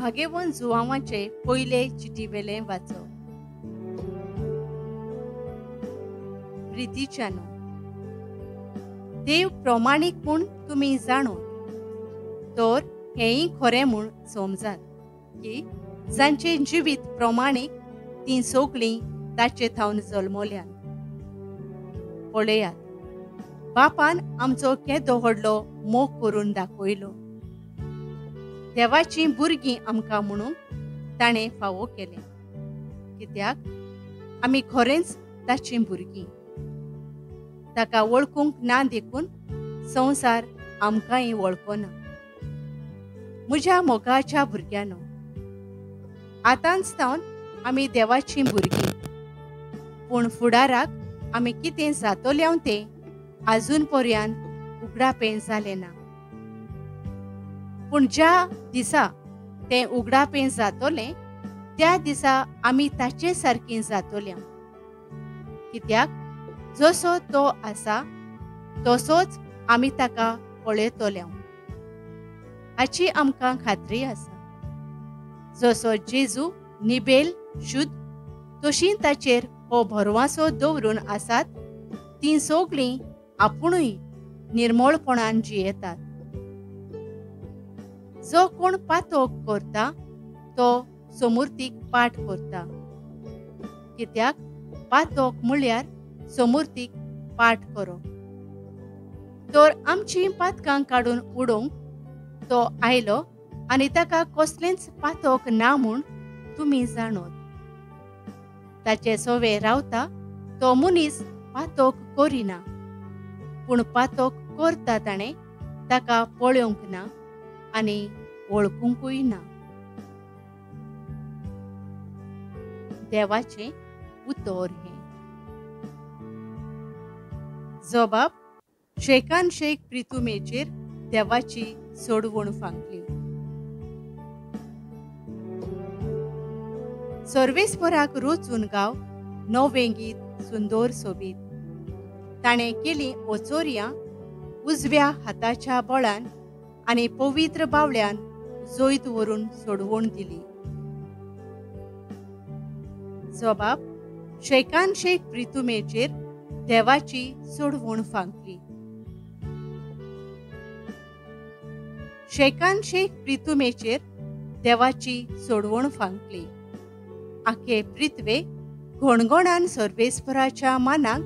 भागेवन जुवांवाचे पयले चिटीवेलें वाचप. प्रितीच्यानो, देव प्रमाणीक म्हूण तुमी जाणो तर हेंय खरें म्हूण समजात की जांचें जिवीत प्रमाणीक तीं सगळीं ताचे थावन जल्मल्यात. पळयात, बापान आमचो केदो व्हडलो मोग करून दाखयलो. देवाचीं भुरगीं आमकां म्हणून ताणें फावो केलें, कित्याक आमी खरेंच ताचीं भुरगीं. ताका वळखूंक ना देखून संवसार आमकांय वळखना. म्हज्या मोगाच्या भुरग्यांनो, आतांच थावन आमी देवाचीं भुरगीं, पूण फुडाराक आमी कितें जातलें तें आजून पर्यंत उगडापें जालें ना. पूण ज्या दिसा तें उगडापें जातलें त्या दिसा आमी ताचे सारकीं जातले, कित्याक जसो तो आसा तसोच आमी ताका पळयतले हाची आमकां खात्री आसा. जसो जेजू निबेल शुद्ध तशी ताचेर हो भरवासो दवरून आसात तीं सगळीं आपुणूय निर्मळपणान जियेतात. जो कोण पातोक करता तो समूर्तीक पाठ करता, कित्याक पातोक म्हळ्यार समूर्तीक पाठ करप. तर आमचीं पातकां काडून उडोवंक तो आयलो आनी ताका कसलेंच पातोक ना म्हूण तुमी जाणत. ताचे सवे रावता तो मनीस पातोक करिना, पूण पातोक करता ताणें ताका पळोवंक ना आनी वळखुंकूय ना. देवाचें उतर हें. जबाब शेकान शेक प्रितुमेचेर देवाची सोडवण फांकली. सर्वेस्पराक रोचून गांव नवें गीत सुंदर सोबीत. ताणें केली ओचोरयां उजव्या हाताच्या बळान आनी पवित्र बावल्यान जैत व्हरून सोडवण दिली. जबाब शेकान शेक प्रितुमेचेर देवाची सोडवण फांकली. शेकान शेक प्रितुमेचेर देवाची सोडवण फांकली. आखे पृथ्वे घणघणान सर्वेस्पराच्या मानाक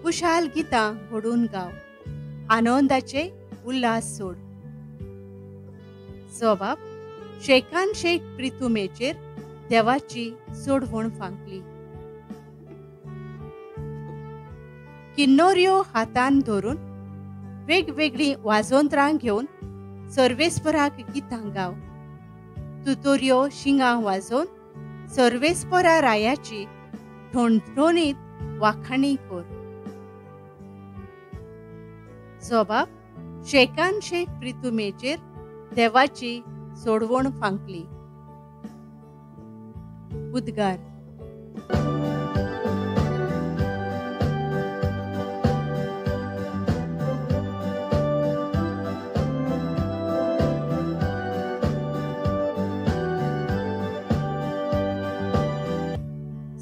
कुशाल गितां घडून गाव, आनंदाचे उल्हास सोड. जबाब शेकान शेक प्रितुमेचेर देवाची सोडवण फांकली. किन्नोऱ्यो हातान धरून वेगवेगळीं वाजोंत्रां घेवन सर्वेस्पराक गितां गाव, तुतोऱ्यो शिंगां वाजोवन सर्वेस्परा रायाची ठणठणीत वाखाणी कर. जबाब शेकान शेक प्रितुमेचेर देवाची सोडवण फांकली. उद्गार.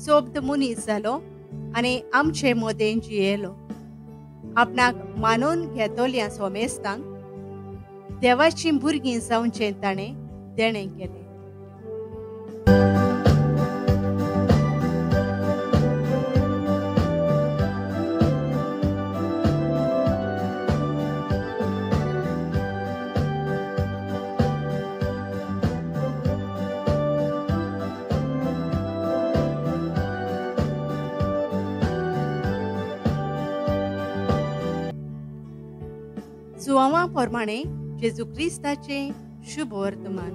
सोब्द मनीस जालो आनी आमचे मदें जियेलो. आपणाक मानून घेतल्या सोमेस्तांक देवाचीं भुरगीं जावचें ताणें देणें केलें. जुवांवा प्रमाणे जेजू क्रिस्ताचें शुभ वर्तमान.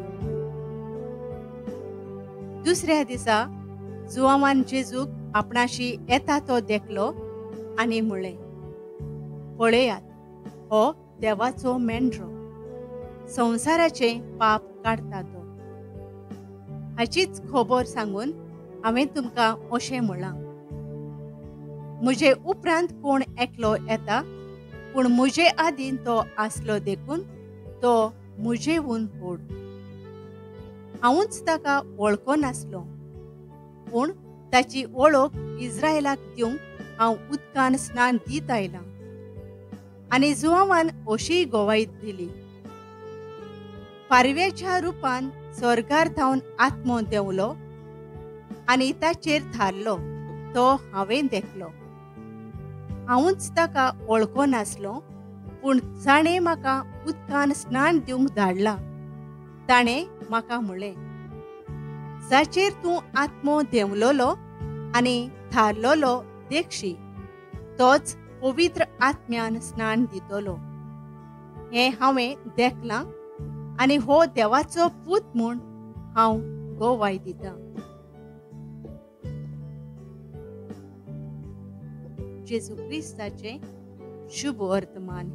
दुसऱ्या दिसा जुवांवान जेजूक आपणाशी येता तो देखलो आनी म्हणलें, पळयात, हो देवाचो मेंढरो, संवसाराचें पाप काडटा तो. हाचीच खबर सांगून हांवें तुमकां अशें म्हळां, म्हजे उपरांत कोण एकलो येता, पूण म्हजे आदीं तो आसलो देखून तो म्हजेहून व्हड. हांवूच ताका वळखनासलो, पूण ताची वळख इस्रायलाक दिवंक हांव उदकान स्नान दीत आयलां. आनी जुवांवान अशीय गवाय दिली, पारव्याच्या रुपान स्वर्गार थावन आत्मो देंवलो आनी ताचेर थारलो, तो हांवें देखलो. हांवूच ताका वळखनासलो, पूण जाणें म्हाका उदकान स्नान दिवंक धाडला ताणें म्हाका म्हणलें, जाचेर तूं आत्मो देंवलोलो आनी थारलोलो देखशी, तोच पवित्र आत्म्यान स्नान दितलो. हें हांवें देखलां आनी हो देवाचो पूत म्हूण हांव गवाय दितां. जेजू क्रिस्ताचें शुभ वर्तमान.